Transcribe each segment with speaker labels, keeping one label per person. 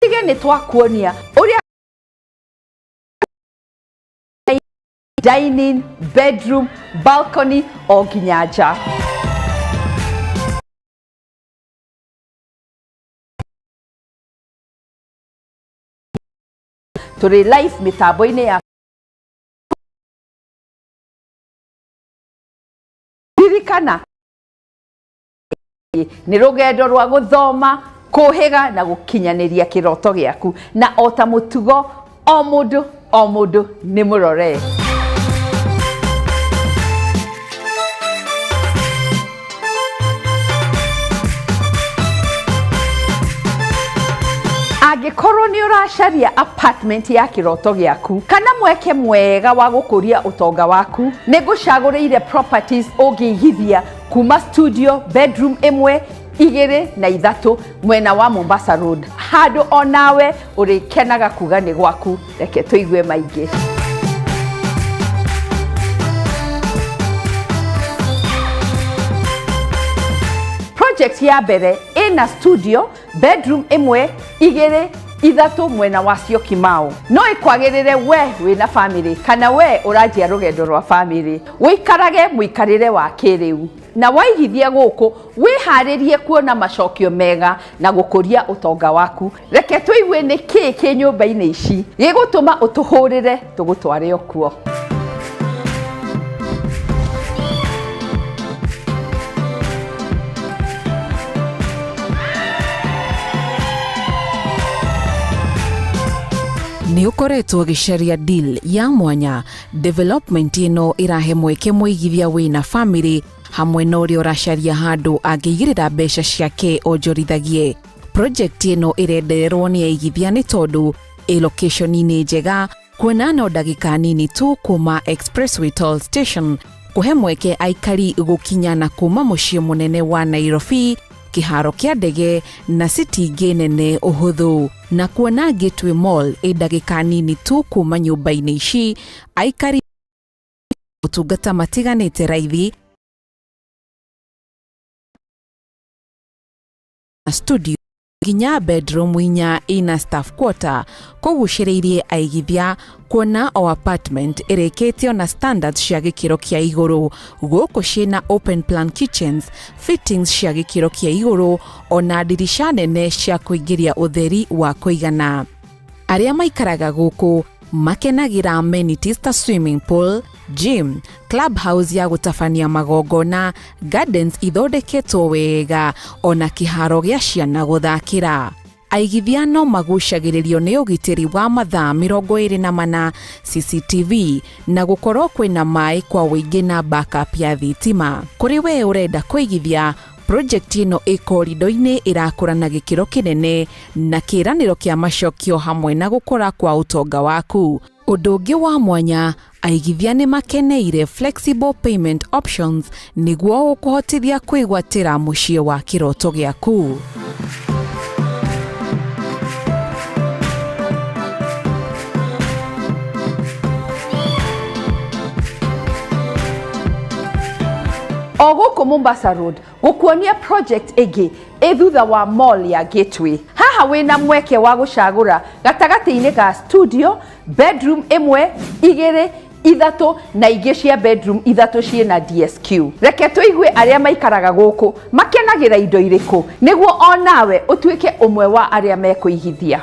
Speaker 1: Tige nĩ twakuonia ũrĩa dining, bedroom, balcony o nginya nja. Tũrĩ live mĩtambo-inĩ ya ririkana nĩ rũgendo rwa gũthoma, kũhĩga na gũkinyanĩria kĩroto gĩaku, na o ta mũtugo o mũndũ o mũndũ nĩ mũrore. Angĩkorwo nĩ ũracaria apartment ya kĩroto gĩaku kana mweke mwega wa gũkũria ũtonga waku, nĩ ngũcagũrĩire properties ũngĩigithia kuma studio bedroom ĩmwe, igĩrĩ na ithatũ mwena wa Mombasa Road, handũ o nawe ũrĩkenaga kuga nĩ gwaku. Reke tũigue maingĩ. Project ya mbere ĩna studio bedroom ĩmwe, igĩrĩ, ithatũ mwena wa Syokimau. No ĩkwagĩrĩre we wĩna famĩlĩ kana we ũranjia rũgendo rwa famĩlĩ, ũikarage mũikarĩre wa kĩrĩu. Na waigithia gũkũ wĩharĩrie kuona macokio mega na gũkũria ũtonga waku. Reke tũigue nĩ kĩĩ kĩ nyũmba-inĩ ici gĩgũtũma ũtũhũrĩre tũgũtware o kuo.
Speaker 2: Nĩ ũkoretwo ũgĩcaria deal ya mwanya. Development ĩno ĩrahe mweke mũigithia wĩna famĩlĩ hamwe na ũrĩa ũracaria handũ angĩigĩrĩra mbeca ciake onjorithagie. Project ĩno ĩrendererwo nĩ aigithia nĩ tondũ ĩ location-inĩ njega, kuona no ndagĩka nini tu kuma Expressway Toll Station, kũhe mweke aikari gũkinya na kuma mũciĩ mũnene wa Nairobi, kĩharo kĩa ndege na city ingĩ nene ũhũthũ. Na kuona Gateway Mall ĩ ndagĩka nini tu kuma nyũmba-inĩ ici, aikari motungata matiganĩte raithi na studio nginya bedroom inya ina staff quarter, kũgucĩrĩirie aigithia kuona o apartment ĩrĩkĩtio na standards cia gĩkĩro kĩa igũrũ. Gũkũ ciĩna open plan kitchens, fittings cia gĩkĩro kĩa igũrũ, ona ndirica nene cia kũingĩria ũtheri wa kũigana. Arĩa maikaraga gũkũ makenagĩra amenities ta swimming pool, gym, club house ya gũtabania magongona, gardens ithondeketwo wega, ona kĩharo gĩa ciana gũthakĩra. Aigithia no magucagĩrĩrio nĩ ũgitĩri wa mathaa 24, CCTV, na gũkorwo kwĩna maĩ kwa ũingĩ na backup ya thitima. Kũrĩ we ũrenda kũigithia, project ĩno ĩ korido-inĩ ĩrakũra na gĩkĩro kĩnene na kĩĩranĩro kĩa macokio hamwe na gũkũra kwa ũtonga waku. Ũndũ ũngĩ wa mwanya, aigithia nĩ makeneire flexible payment options nĩguo gũkũhotithia kwĩgwatĩra mũciĩ wa kĩroto gĩaku.
Speaker 1: O gũkũ Mombasa Road gũkuonia project ĩngĩ ĩ thutha wa mall ya Gateway. Haha wĩna mweke wa gũcagũra gatagatĩ-inĩ ga studio, bedroom ĩmwe, igĩrĩ, ithatũ na ingĩ cia bedroom ithatũ ciĩna DSQ. Reke tũigue arĩa maikaraga gũkũ makenagĩra indo irĩkũ nĩguo o nawe ũtuĩke ũmwe wa arĩa mekũigithia.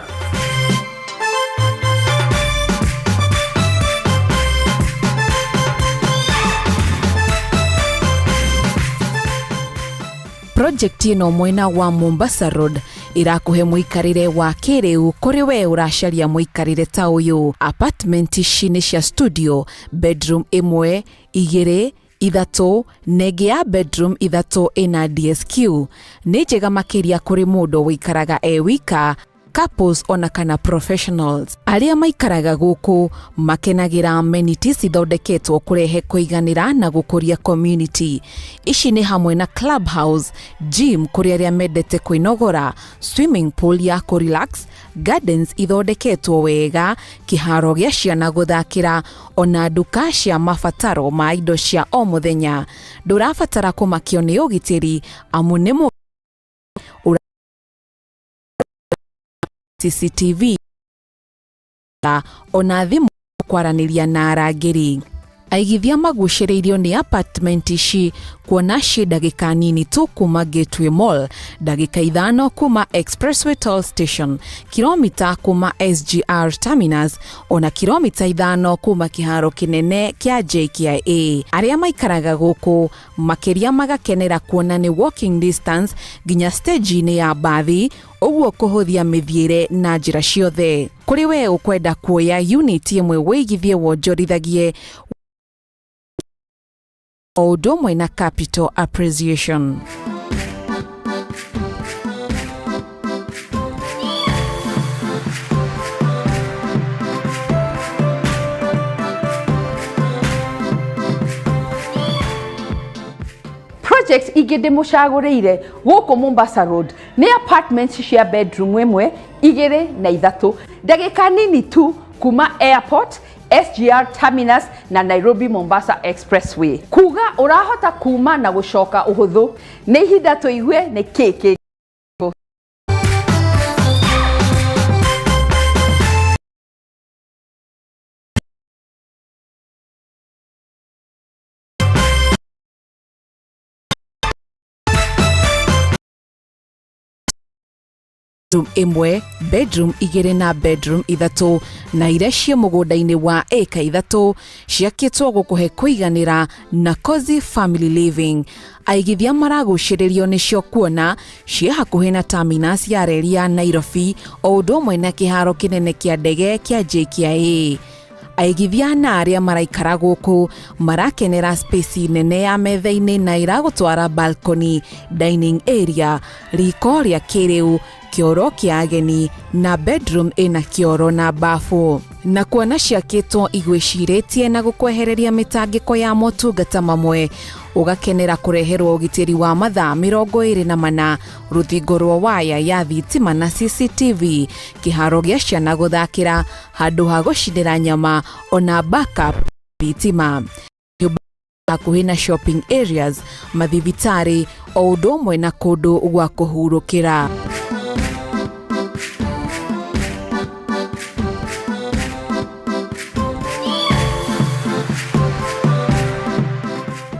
Speaker 2: Project ĩno mwena wa Mombasa Road ĩrakũhe mũikarĩre wa kĩrĩu kũrĩ we ũracaria mũikarĩre ta ũyũ. Apartment ici nĩ cia studio, bedroom ĩmwe, igĩrĩ, ithatũ na ĩngĩ ya bedroom ithatũ ĩna DSQ. Nĩ njega makĩria kũrĩ mũndũ ũikaraga e wika, couples ona kana professionals. Arĩa maikaraga gũkũ makenagĩra amenities ithondeketwo kũrehe kũiganĩra na gũkũria community. Ici nĩ hamwe na clubhouse, gym kũrĩ arĩa mendete kwĩnogora, swimming pool ya kũrelax, gardens ithondeketwo wega, kĩharo gĩa ciana gũthakĩra, ona nduka cia mabataro ma indo cia o mũthenya. Ndũrabatara kũmakio nĩ ũgitĩri amu nĩ mũ CCTV ona thimũ kwaranĩria na arangĩri. Aigithia magucĩrĩirio nĩ apartment ici kuona ciĩ ndagĩka nini tu kuma Gateway Mall, ndagĩka 5 kuma Expressway Toll Station, kilomita kuma SGR Terminus ona kilomita 5 kuma kĩharo kĩnene kĩa JKIA. Arĩa maikaraga gũkũ makĩria magakenera kuona nĩ walking distance nginya stage-inĩ ya mbathi, ũguo kũhũthia mĩthiĩre na njĩra ciothe. Kũrĩ we ũkwenda kuoya unit ĩmwe wĩigithie wonjorithagie o ũndũ ũmwe na capital appreciation.
Speaker 1: Project ingĩ ndĩmũcagũrĩire gũkũ Mombasa Road nĩ apartments cia bedroom 1, 2 na 3, ndagĩka nini tu kuma airport, SGR Terminus na Nairobi Mombasa Expressway. Kuga ũrahota kuma na gũcoka ũhũthũ. Nĩ ihinda tũigue nĩ kĩ kĩ.
Speaker 2: Bedroom 1, bedroom 2 na bedroom 3 na iria ciĩ mũgũnda-inĩ wa ĩka 3 ciakĩtwo gũkũhe kũiganĩra na cozy family living. Aigithia maragucĩrĩrio nĩcio kuona ciĩ hakuhĩ na terminus ya reri ya Nairobi o ũndũ ũmwe na kĩharo kĩnene kĩa ndege kĩa JKIA. Aigithia na arĩa maraikara gũkũ marakenera space nene ya metha-inĩ na ĩragũtwara balcony, dining area, riko rĩa kĩrĩu, kĩoro kĩa ageni na bedroom ĩna kĩoro na bafu. Na kuona ciakĩtwo igwĩcirĩtie na gũkwehereria mĩtangĩko ya motungata mamwe, ũgakenera kũreherwo ũgitĩri wa mathaa 24, rũthingo rwa waya ya thitima na CCTV, kĩharo gĩa ciana gũthakĩra, handũ ha gũcinĩra nyama ona backup thitima. Nyũmba hakuhĩ na shopping areas, mathibitarĩ o ũndũ ũmwe na kũndũ gwa kũhurũkĩra.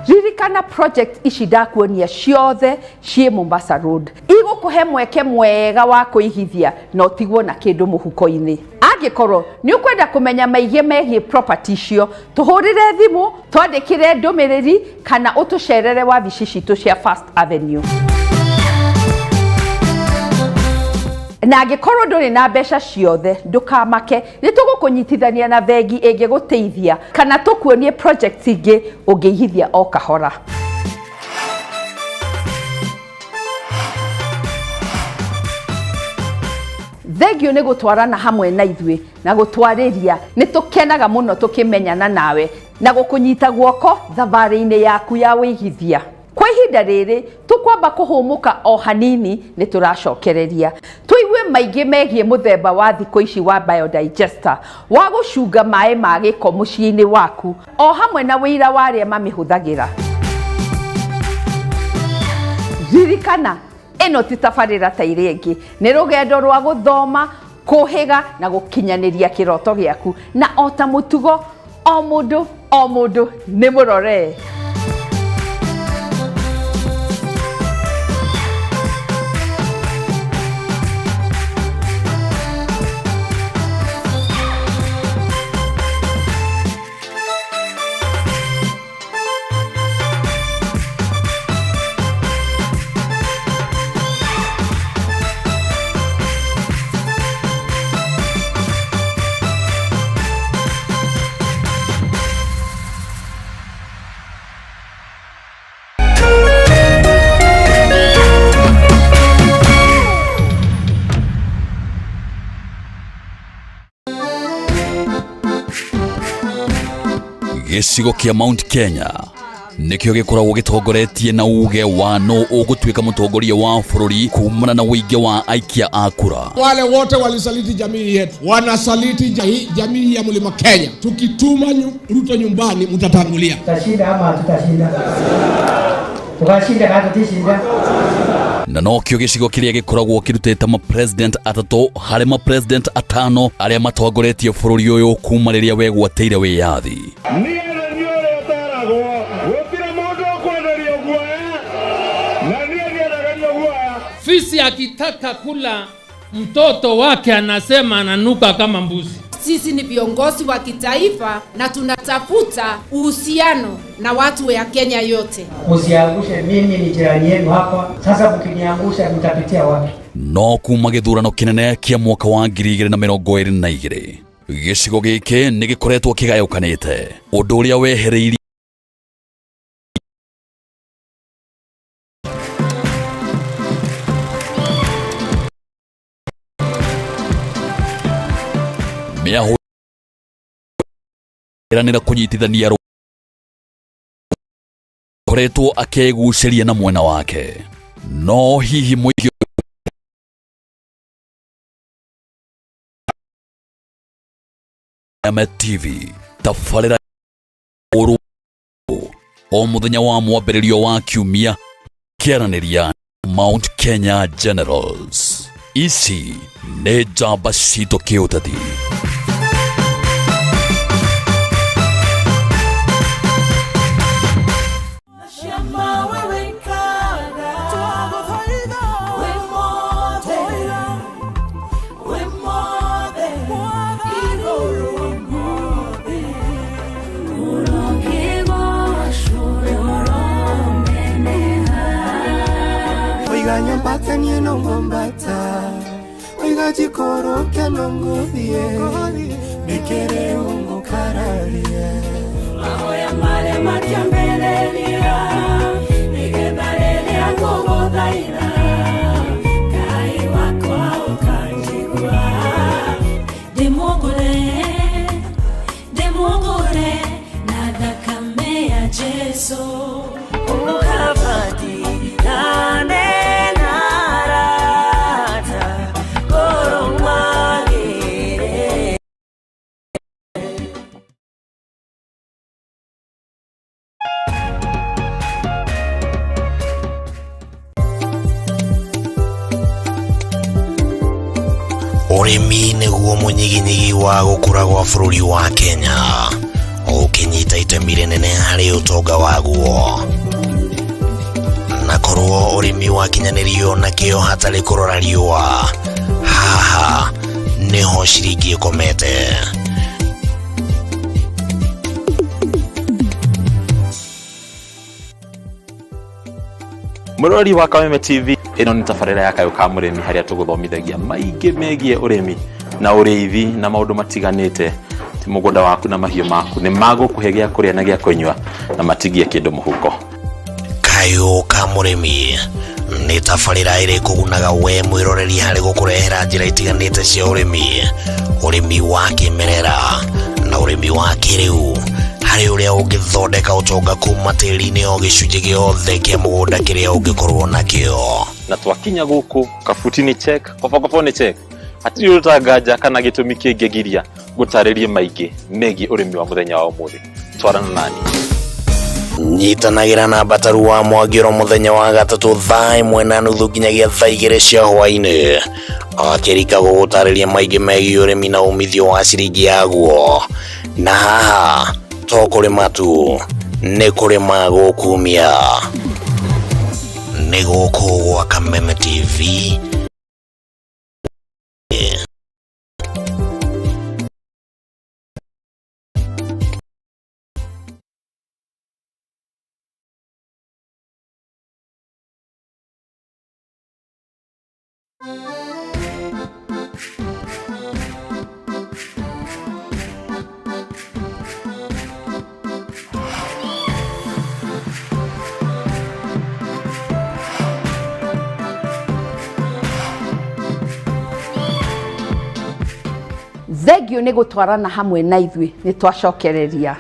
Speaker 1: Ririkana project ici ndakuonia ciothe ciĩ Mombasa Road igũkũhe mweke mwega wa kũigithia na ũtigwo na kĩndũ mũhuko-inĩ. Angĩkorwo nĩ ũkwenda kũmenya maingĩ megiĩ property icio, tũhũrĩre thimũ, twandĩkĩre ndũmĩrĩri kana ũtũcerere wabici citũ cia First Avenue. Na angĩkorwo ndũrĩ na mbeca ciothe, ndũkamake, nĩ tũgũkũnyitithania na bengi ĩngĩgũteithia kana tũkuonie project ingĩ ũngĩigithia o kahora. Thengio nĩ gũtwarana hamwe na ithuĩ na gũtwarĩria, nĩ tũkenaga mũno tũkĩmenyana nawe na gũkũnyita guoko thabarĩ-inĩ yaku ya wĩigithia. Kwa ihinda rĩrĩ tũkwamba kũhũmũka o hanini, nĩ tũracokereria tũigue maingĩ megiĩ mũthemba wa thikũ ici wa biodigester wa gũcunga maĩ ma gĩko mũciĩ-inĩ waku o hamwe na wĩira wa arĩa mamĩhũthagĩra. Ririkana, ĩno ti tabarĩra ta iria ingĩ, nĩ rũgendo rwa gũthoma, kũhĩga na gũkinyanĩria kĩroto gĩaku, na o ta mũtugo o mũndũ o mũndũ nĩ mũrore.
Speaker 3: Gĩcigo kĩa Mount Kenya nĩkĩo gĩkoragwo gĩtongoretie na uge wa no ũgũtuĩka mũtongoria wa bũrũri kumana na ũingĩ wa aikia a kura.
Speaker 4: Wale wote walisaliti jamii yetu, wanasaliti jamii ya Mlima Kenya. Tukituma Ruto nyumbani, mtatangulia.
Speaker 5: Tutashinda ama hatutashinda? Tukashinda kama tutashinda.
Speaker 3: Na nokĩo gĩcigo kĩrĩa gĩkoragwo kĩrutĩte mapresident atatũ harĩ mapresident atano arĩa matongoretie bũrũri ũyũ kuma rĩrĩa wegwatĩire wĩyathi.
Speaker 5: Niĩ nĩ niĩ ũrĩa ũteragwo, gũtirĩ mũndũ ũkwenderio guoya, na niĩ ndiendagĩrio guoya.
Speaker 6: Fisi akitaka kula mtoto wake anasema ananuka kama mbuzi.
Speaker 7: Sisi ni viongozi wa kitaifa na tunatafuta uhusiano na watu ya Kenya yote.
Speaker 8: Msiangushe, mimi ni jirani yenu hapa. Sasa mkiniangusha mtapitia wapi?
Speaker 3: No kuma gĩthurano kĩnene kĩa mwaka wa 2022 gĩcigo gĩkĩ nĩ gĩkoretwo kĩgayũkanĩte, ũndũ ũrĩa wehereirie mĩahũ ĩranĩra kũnyitithania koretwo akĩgucĩria na mwena wake. No hihi mũingĩ MTV tabarĩra ũrũ o mũthenya wa mwambĩrĩrio wa kiumia kĩaranĩria Mount Kenya Generals. Ici nĩ njamba citũ kĩũteti.
Speaker 9: Oiga nyombata niĩ no ngombata, oiga njikũrũke no ngũthiĩ, ndĩkĩrĩ ũngũkararia.
Speaker 10: Mahoya marĩa matiambĩrĩria, nĩgetha rĩrĩa ngũgũthaitha, Ngai wakwa ũkanjigua. Ndĩmuongore, ndĩmuongore na thakame ya Jesũ.
Speaker 11: Ũrĩmi nĩguo mũnyiginyigi wa gũkũra gwa bũrũri wa Kenya, ũkĩnyita itemi rĩnene harĩ ũtonga waguo. Na korwo ũrĩmi wakinyanĩrio na kĩo hatarĩ kũrora riũa, haha nĩho ciringi ĩkomete.
Speaker 12: Mũrori wa Kameme TV, ĩno nĩ tabarĩra ya Kayũ ka Mũrĩmi harĩa tũgũthomithagia maingĩ megiĩ ũrĩmi na ũrĩithi na maũndũ matiganĩte. Ti mũgũnda waku na mahiũ maku nĩ magũkũhe gĩa kũrĩa na gĩa kũnyua na matigie kĩndũ mũhuko.
Speaker 11: Kayũ ka Mũrĩmi nĩ tabarĩra ĩrĩ kũgunaga we mwĩroreri harĩ gũkũrehera njĩra itiganĩte cia ũrĩmi, ũrĩmi wa kĩmerera na ũrĩmi wa kĩrĩu, harĩ ũrĩa ũngĩthondeka ũtonga kuma tĩri-inĩ o gĩcunjĩ gĩothe kĩa mũgũnda kĩrĩa ũngĩkorwo nakĩo.
Speaker 12: Na twakinya gũkũ kabuti nĩ check, kobokobo nĩ check, hatirĩ ũtanganja kana gĩtũmi kĩngĩgiria gũtarĩrie maingĩ megiĩ ũrĩmi wa mũthenya wa ũmũthĩ. Twarana nani.
Speaker 11: Nyitanagĩra na Mbataru wa Mwangĩro mũthenya wa gatatũ thaa 1:30 nginyagia thaa 2 cia hwaĩ-inĩ, akĩrika gũgũtarĩria maingĩ megiĩ ũrĩmi na umithio wa ciringi yaguo. Na haha to kũrĩma tu, nĩ kũrĩma gũkumia. Nĩ gũkũ gwa Kameme TV.
Speaker 1: Thengio nĩ gũtwarana hamwe na ithuĩ, nĩ twacokereria.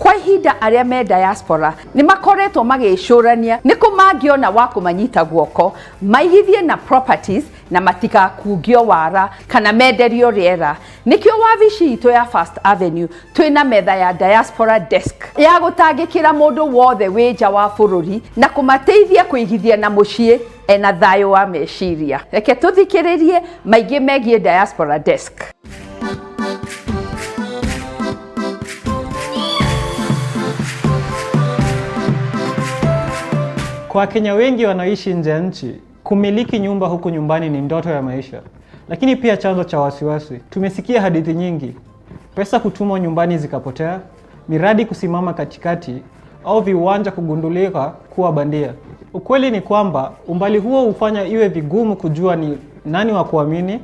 Speaker 1: Kwa ihinda arĩa me diaspora nĩ makoretwo magĩcũrania nĩ kũ mangĩona wa kũmanyita guoko maigithie na properties na matigakungio wara kana menderio rĩera. Nĩkĩo wabici itũ ya First Avenue twĩna metha ya diaspora desk ya gũtangĩkĩra mũndũ wothe wĩ nja wa bũrũri na kũmateithia kũigithia na mũciĩ ena thayũ wa meciria. Reke tũthikĩrĩrie maingĩ megiĩ diaspora desk.
Speaker 13: Kwa Wakenya wengi wanaoishi nje ya nchi, kumiliki nyumba huku nyumbani ni ndoto ya maisha, lakini pia chanzo cha wasiwasi. Tumesikia hadithi nyingi, pesa kutumwa nyumbani zikapotea, miradi kusimama katikati, au viwanja kugundulika kuwa bandia. Ukweli ni kwamba umbali huo hufanya iwe vigumu kujua ni nani wa kuamini,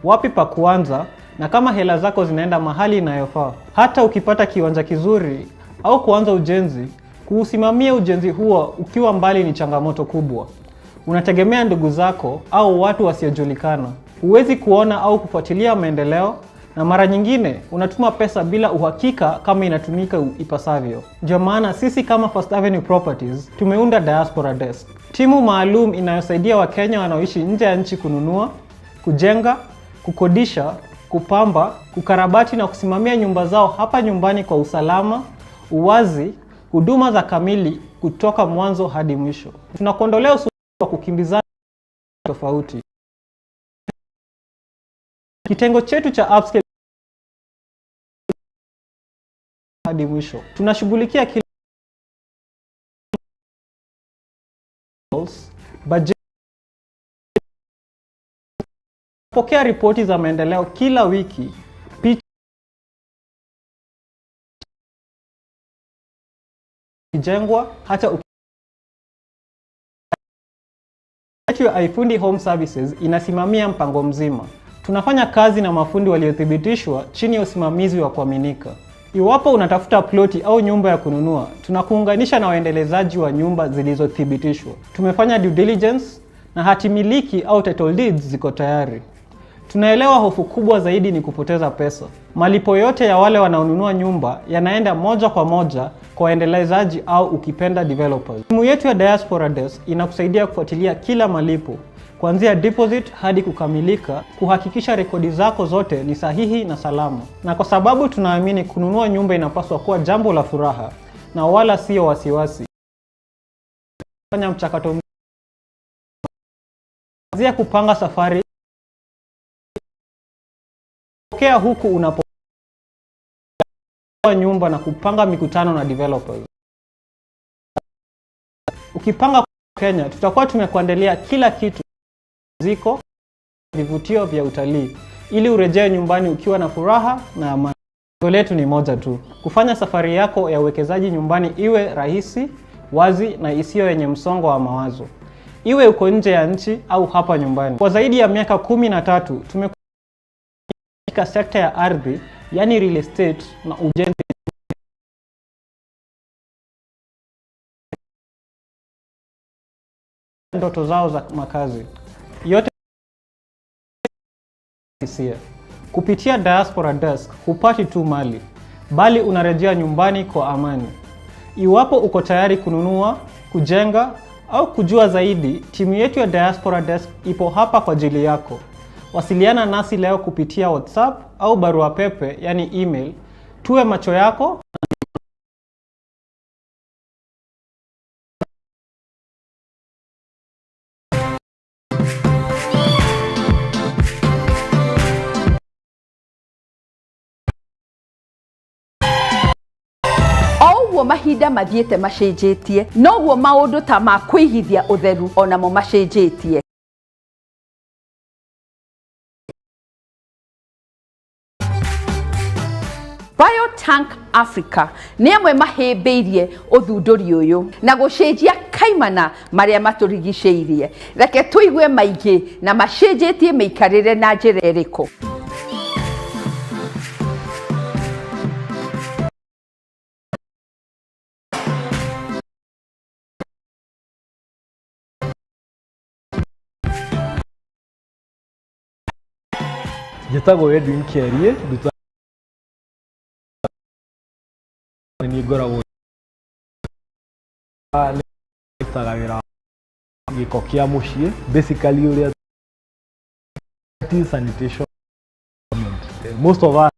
Speaker 13: wapi pa kuanza, na kama hela zako zinaenda mahali inayofaa. Hata ukipata kiwanja kizuri au kuanza ujenzi, kuusimamia ujenzi huo ukiwa mbali ni changamoto kubwa. Unategemea ndugu zako au watu wasiojulikana. Huwezi kuona au kufuatilia maendeleo, na mara nyingine unatuma pesa bila uhakika kama inatumika ipasavyo. Ndio maana sisi kama First Avenue Properties tumeunda Diaspora Desk, timu maalum inayosaidia Wakenya wanaoishi nje ya nchi kununua, kujenga, kukodisha, kupamba, kukarabati na kusimamia nyumba zao hapa nyumbani kwa usalama, uwazi, huduma za kamili kutoka mwanzo hadi mwisho. Tunakuondolea usumbufu wa kukimbizana tofauti. Kitengo chetu cha upscale hadi mwisho. Tunashughulikia kila budget, pokea ripoti za maendeleo kila wiki, picha jengwa hata yetu ya iFundi Home Services inasimamia mpango mzima. Tunafanya kazi na mafundi waliothibitishwa chini ya usimamizi wa kuaminika. Iwapo unatafuta ploti au nyumba ya kununua, tunakuunganisha na waendelezaji wa nyumba zilizothibitishwa. Tumefanya due diligence na hati miliki au title deeds ziko tayari. Tunaelewa hofu kubwa zaidi ni kupoteza pesa. Malipo yote ya wale wanaonunua nyumba yanaenda moja kwa moja kwa waendelezaji au ukipenda developers. Timu yetu ya Diaspora Desk inakusaidia kufuatilia kila malipo kuanzia deposit hadi kukamilika, kuhakikisha rekodi zako zote ni sahihi na salama. Na kwa sababu tunaamini kununua nyumba inapaswa kuwa jambo la furaha na wala sio wasiwasi, fanya mchakato kuanzia kupanga safari pokea huku unapo nyumba na kupanga mikutano na developers. Ukipanga Kenya, tutakuwa tumekuandalia kila kitu, ziko vivutio vya utalii, ili urejee nyumbani ukiwa na furaha na amani. Lengo letu ni moja tu, kufanya safari yako ya uwekezaji nyumbani iwe rahisi, wazi na isiyo yenye msongo wa mawazo, iwe uko nje ya nchi au hapa nyumbani. Kwa zaidi ya miaka 13 tumekuwa katika sekta ya ardhi, yani real estate na ujenzi ndoto zao za makazi yote hisia. Kupitia Diaspora Desk hupati tu mali, bali unarejea nyumbani kwa amani. Iwapo uko tayari kununua, kujenga au kujua zaidi, timu yetu ya Diaspora Desk ipo hapa kwa ajili yako. Wasiliana nasi leo kupitia WhatsApp au barua pepe, yani email. Tuwe macho yako.
Speaker 1: O ũguo mahinda mathiĩte macenjetie, noguo maũndũ ta ma kũigithia ũtheru onamo macenjetie. Biotank Africa nĩ amwe mahĩmbĩirie ũthundũri ũyũ na gũcenjia kaimana marĩa matũrigicĩirie. Reke tũigue maingĩ na macenjetie mĩikarĩre na njĩra ĩrĩkũ.
Speaker 14: Njĩtagwo Edwin Kĩarie, nduta Nĩ niĩ ngoragwo rutaga wĩra gĩko kĩa mũciĩ, basically ũrĩa sanitation. Most of us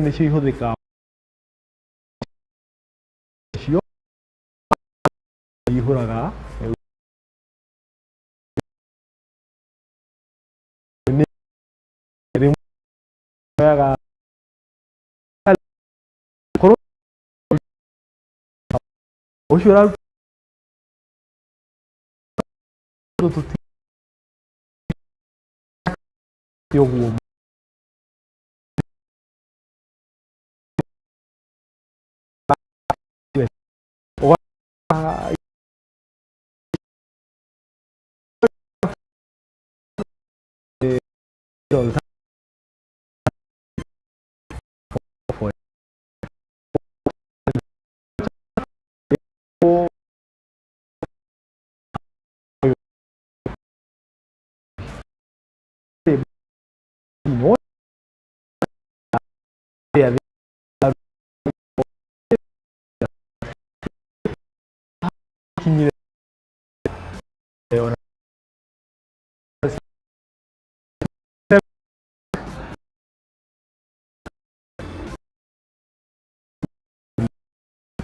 Speaker 14: nĩcio ihũthĩkaga cio ihũraga rĩmwe korwo ũcio ũraruta tũti ũguo.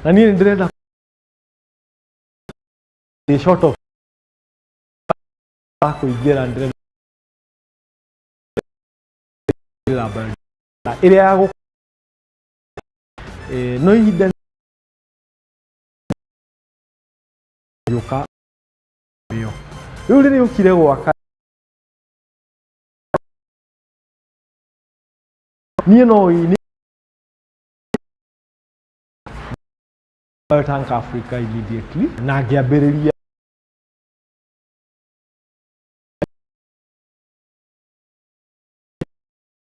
Speaker 14: Na niĩ ndĩrenda short of kũingĩra, ndĩrenda ĩrĩa ya no ihinda gĩũka rĩo rĩu rĩrĩa ũkire gwaka niĩ no ini Tank Africa immediately na ngĩambĩrĩria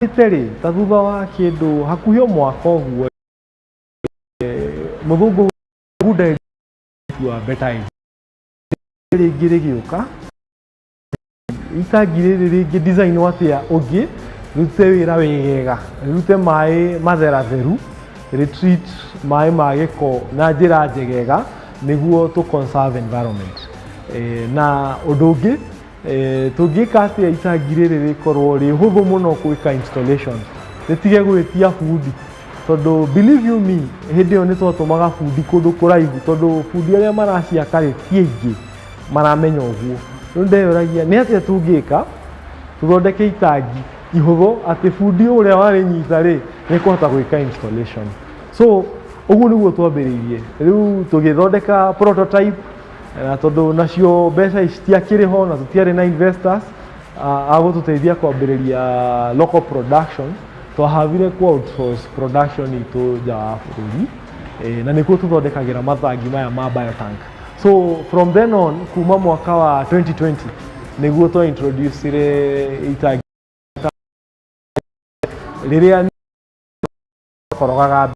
Speaker 14: rĩ ta thutha wa kĩndũ hakuhĩ o mwaka ũguo, mũthũngũ good idea, better idea rĩngĩ rĩgĩũka, itangi rĩrĩ rĩngĩ design atĩa ũngĩ rute wĩra wegega, rĩrute maĩ matheratheru, retreat maĩ ma gĩko na njĩra njegega nĩguo tũ conserve environment. Na ũndũ ũngĩ, tũngĩka atĩa itangi rĩrĩ rĩkorwo rĩ hũthũ mũno gwĩka installation, rĩtige gwĩtia bundi? Tondũ believe you me, hĩndĩ ĩyo nĩ twatũmaga bundi kũndũ kũraihu, tondũ bundi arĩa maraciaka rĩ ti aingĩ maramenya ũguo. Rĩu ndeyũragia nĩ atĩa tũngĩka tũthondeke itangi ihũthũ atĩ bundi ũrĩa warĩnyita rĩ nĩ ekũhota gwĩka installation. So ũguo nĩguo twambĩrĩirie. Rĩu tũgĩthondeka prototype, na tondũ nacio mbeca citiakĩrĩ ho na tũtiarĩ na investors a gũtũteithia kwambĩrĩria local production, twahavire ku outsource production itũ nja wa bũrũri, na nĩkuo tũthondekagĩra matangi maya ma biotank. So from then on, kuma mwaka wa 2020 nĩguo twa introducire itangi rĩrĩa korogaga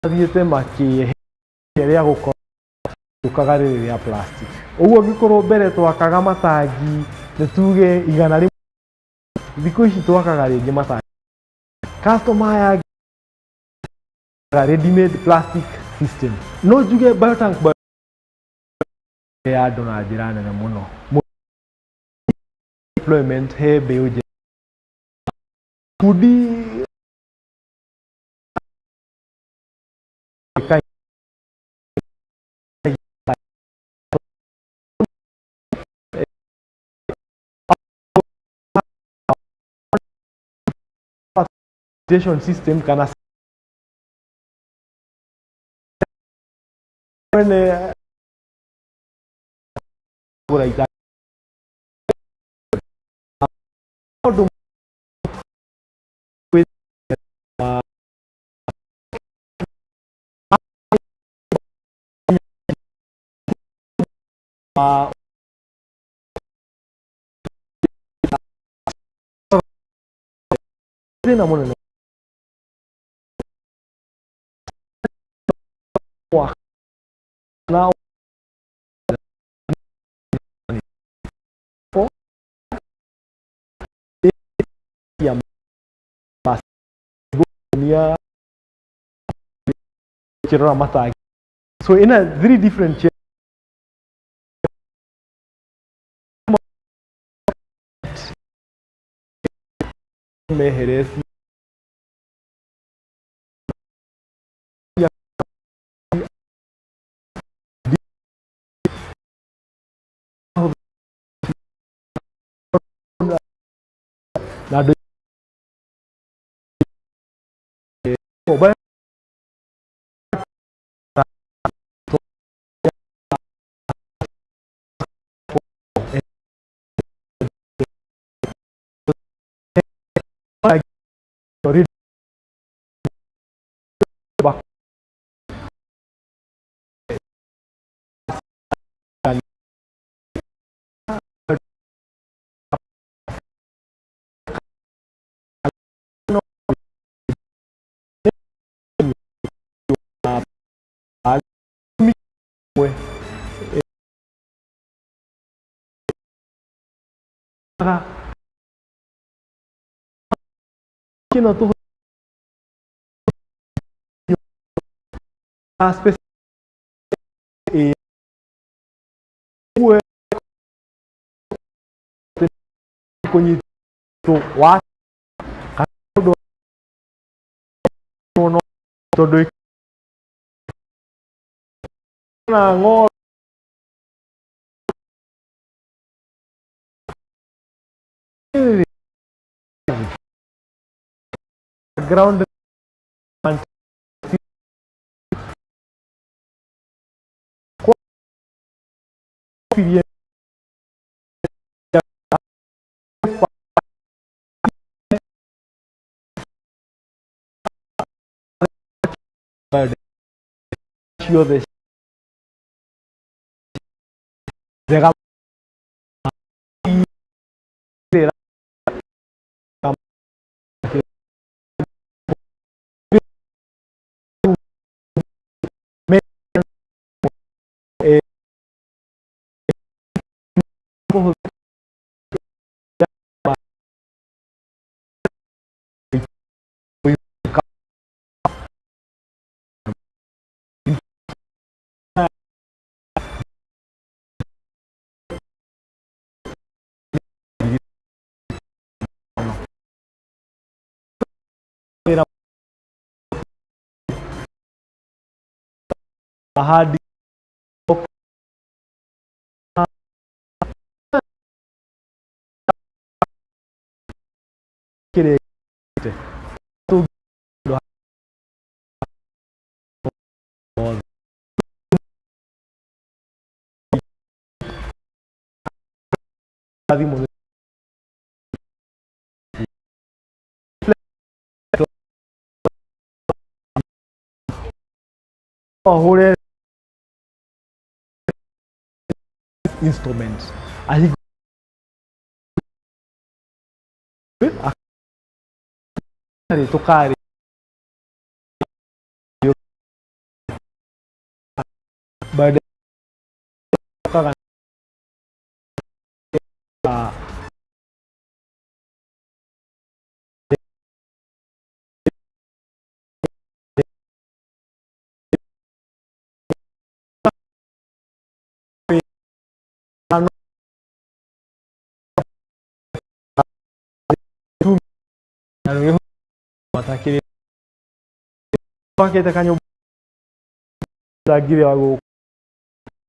Speaker 14: thiĩte makĩeheria rĩa gũkorwo rĩũkaga rĩrĩ rĩa plastic. Ũguo angĩkorwo mbere twakaga matangi nĩ tuge 100, thikũ ici twakaga rĩngĩ matangi customer aya ready made plastic system. No njuge biotank ya andũ na njĩra nene mũno, employment he mbeũ njĩthĩ, bundi. System kana mwene gũra ita ũndũ. Thĩna mũnene wa Na kirora matangi so ina three different meheretie na andũ wa tondũ na ng'ombe ground ciothe njega ahadi ahũre instruments ahingũre tũkarĩ baada matakĩrĩ wakĩte kanyũmba ngiri wa gũkũ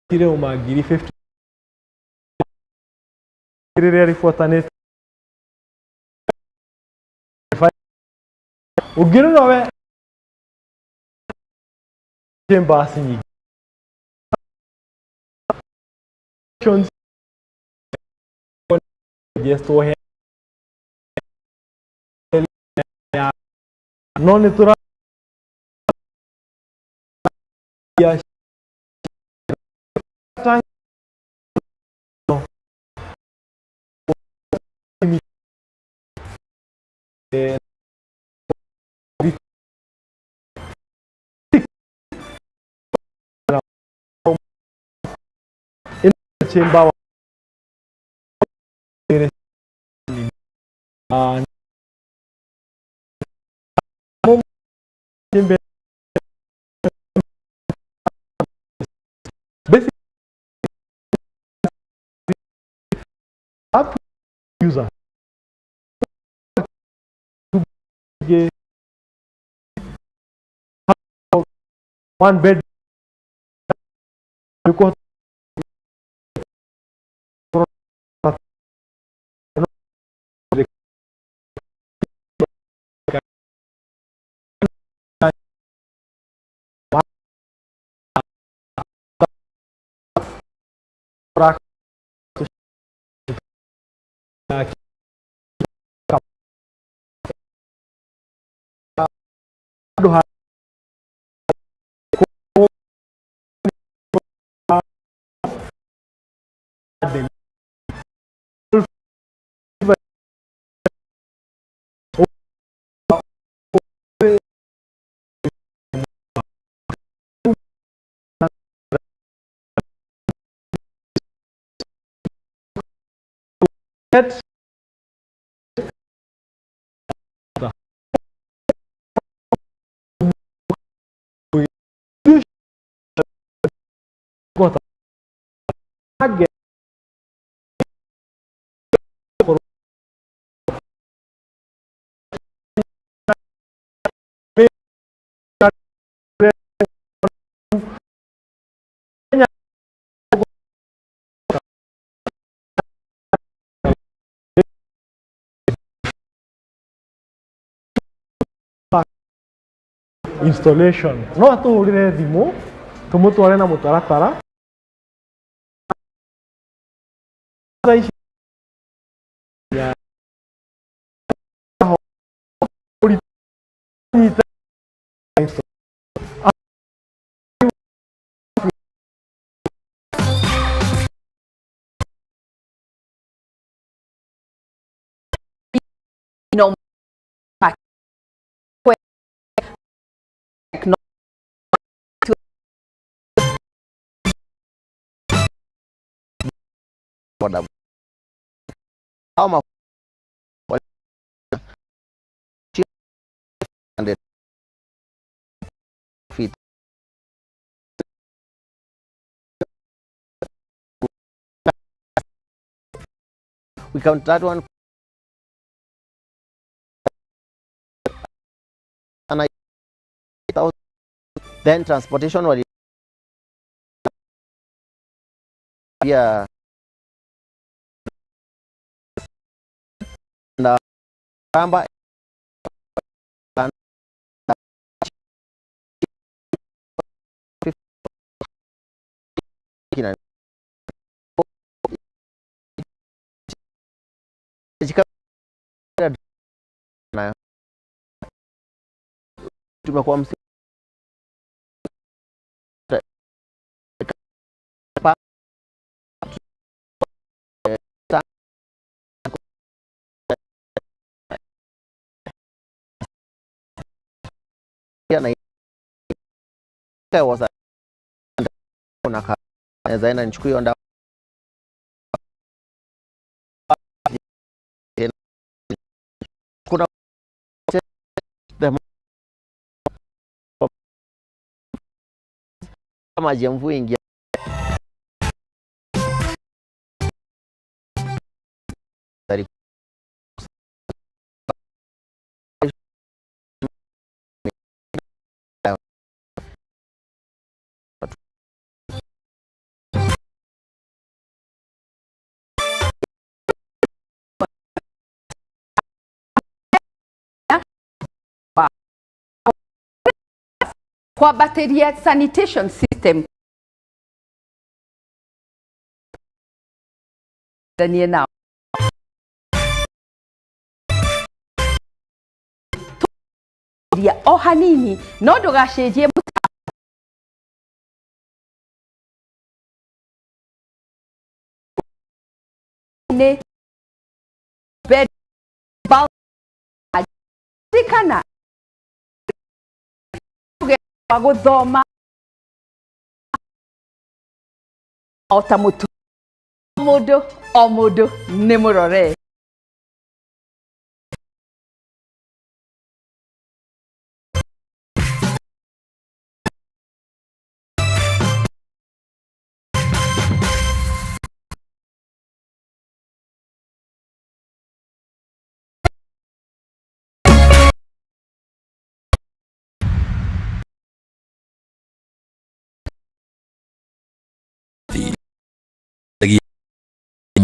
Speaker 14: kire uma ngiri 50 rĩrĩa rĩbuatanĩte ũngĩrora we chambers nyingĩ no nĩ tũra Chamber wa basically user one bed installation no atuhurire thimu tumutware na mutaratara
Speaker 1: no
Speaker 15: feet. We count that one and then transportation wali pia na ramba tumekuwa msi naweza enda nichukue hiyo ndawa kuna maji ya mvua ingia
Speaker 1: kwambatĩria sanitation system niĩ nao o hanini no ndũgacenjie nĩ bed kana wa gũthoma o ta mũtu. Mũndũ o mũndũ nĩ mũrore.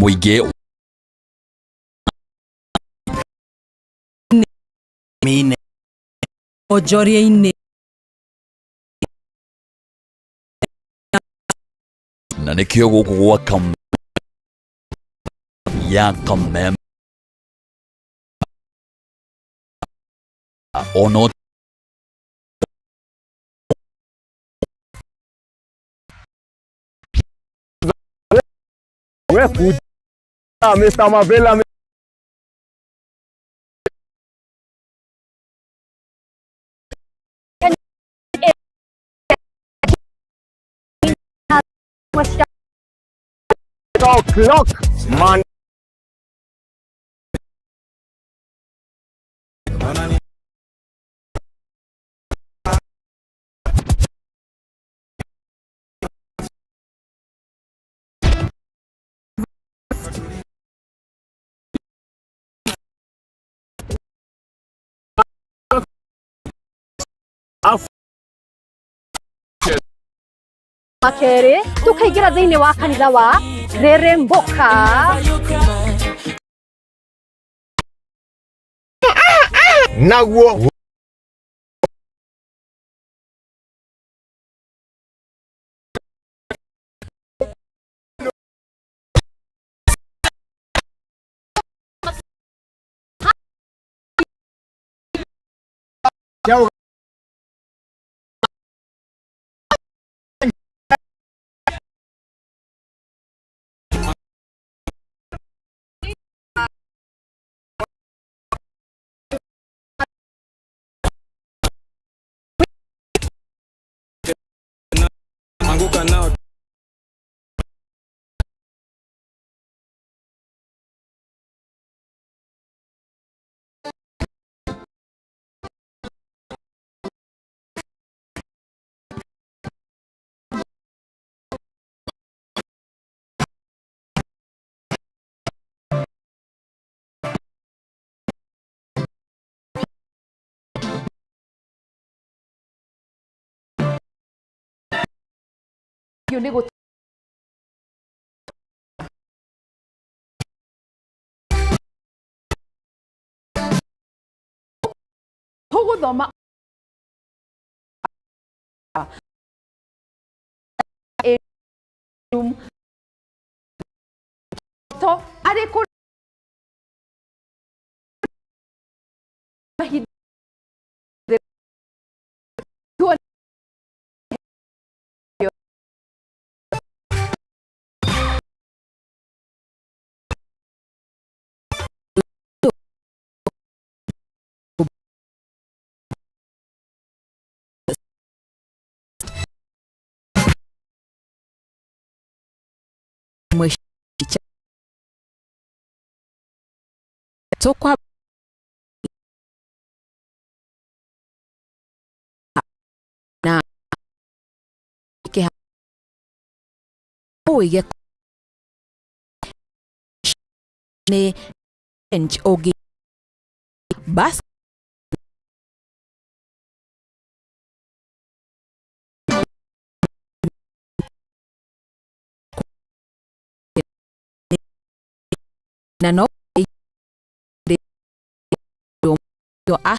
Speaker 3: Mũingĩ
Speaker 16: mine onjoria-inĩ.
Speaker 3: Na nĩkĩo gũkũ gwa kam ya kamem ono.
Speaker 5: We kuja Mr. Mavela. O'clock man.
Speaker 17: Makerĩ tukaingĩra thĩinĩ wa kanitha wa Rĩrĩmbũka.
Speaker 5: Naguo.
Speaker 18: Anguka nao.
Speaker 1: Nĩ gũ tũgũthoma to arĩ kũ mahinda.
Speaker 2: Tũkwa na ũige nĩ ũngĩ bas na no a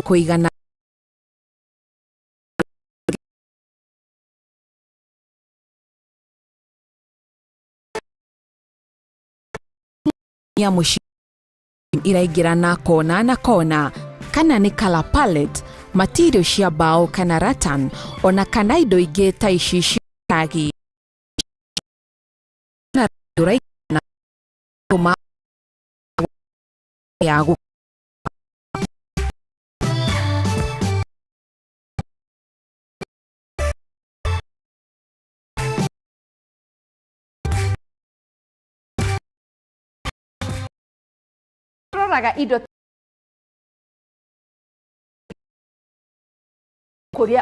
Speaker 2: kũigana. Ya mũciĩ iraingĩra na kona na kona. Kana nĩ color palette, material cia mbaũ kana rattan, ona kana indo ingĩ ta ici cia ragi na na tũma ya gũ
Speaker 1: roraga indo kũrĩa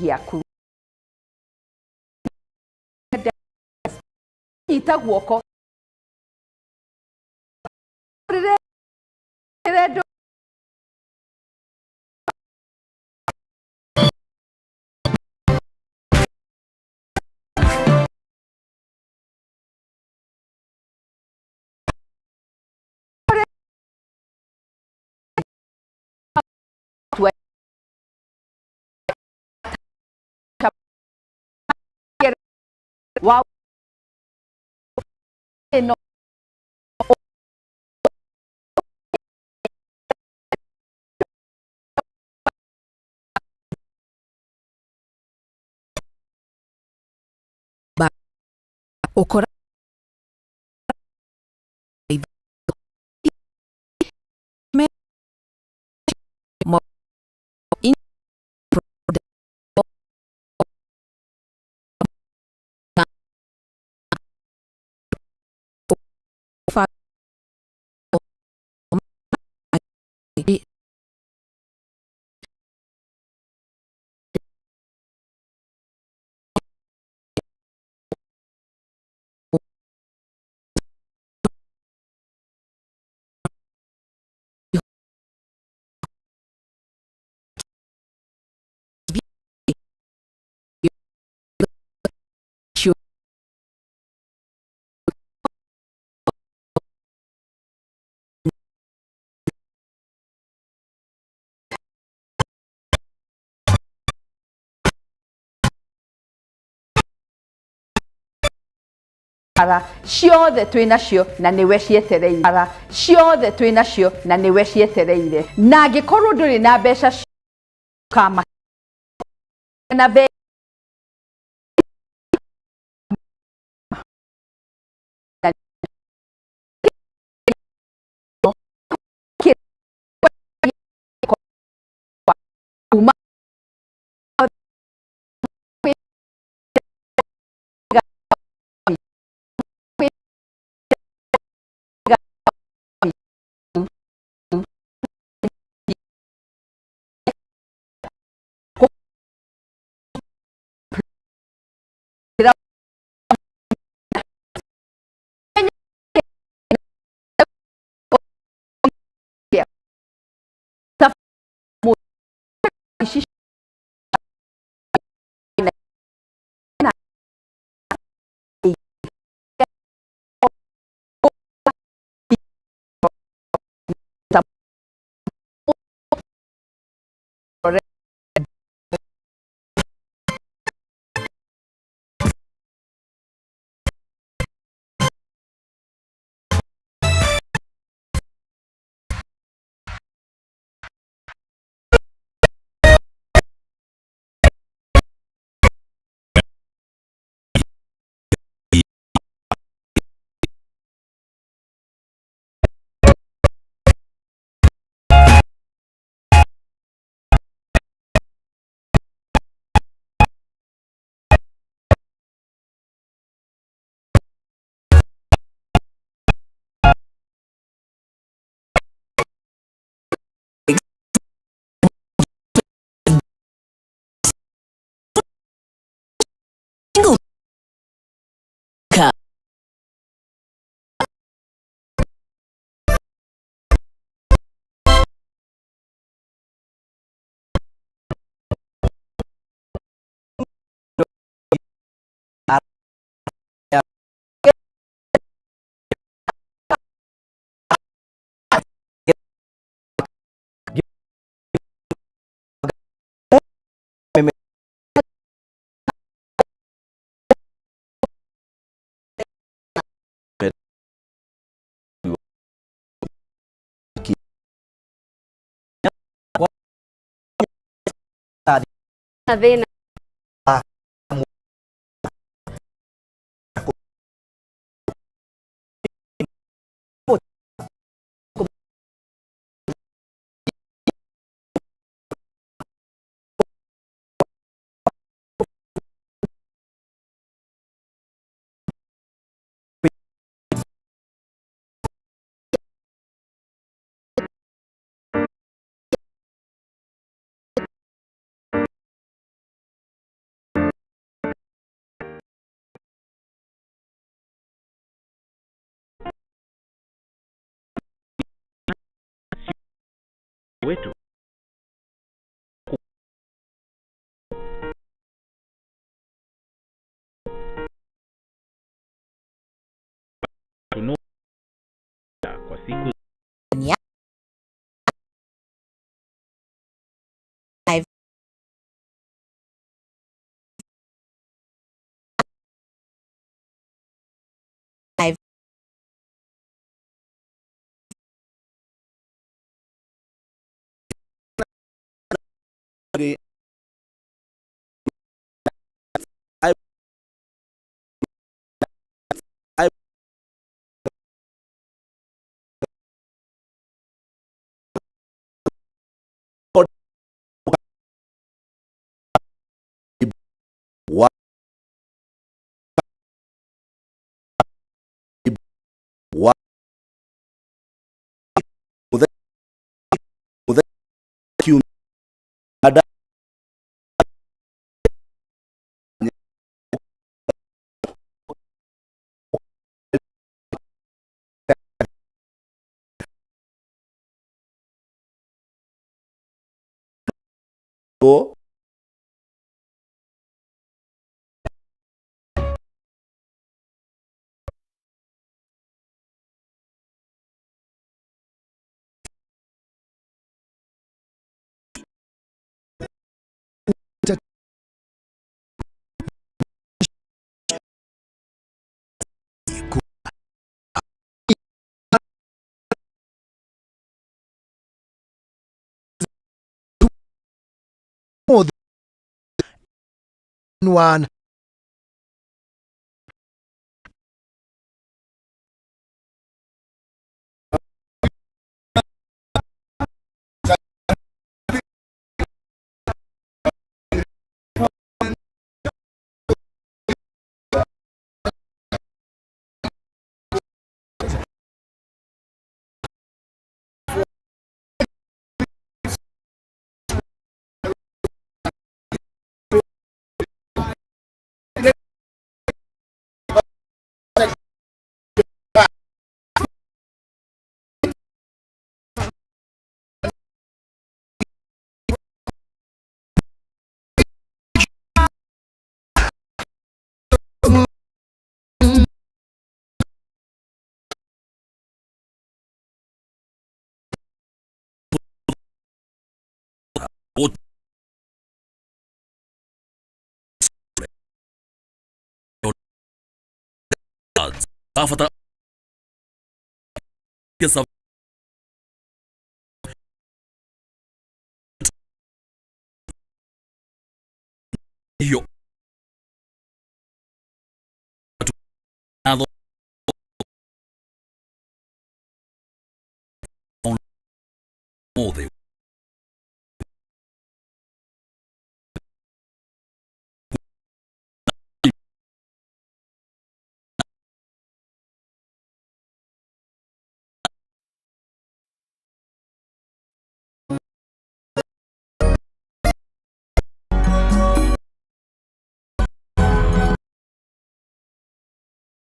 Speaker 1: gĩaku nyita guoko rĩrĩa wa no
Speaker 2: ba ukora me mo in fa
Speaker 1: ara ciothe twĩ nacio na nĩwe cietereire ara ciothe twĩ nacio na nĩwe cietereire na angĩkorwo ndũrĩ na mbeca kama na be kuma
Speaker 17: Thĩna.
Speaker 19: Wetu kwa siku
Speaker 20: wa
Speaker 21: 1.
Speaker 3: Hiyo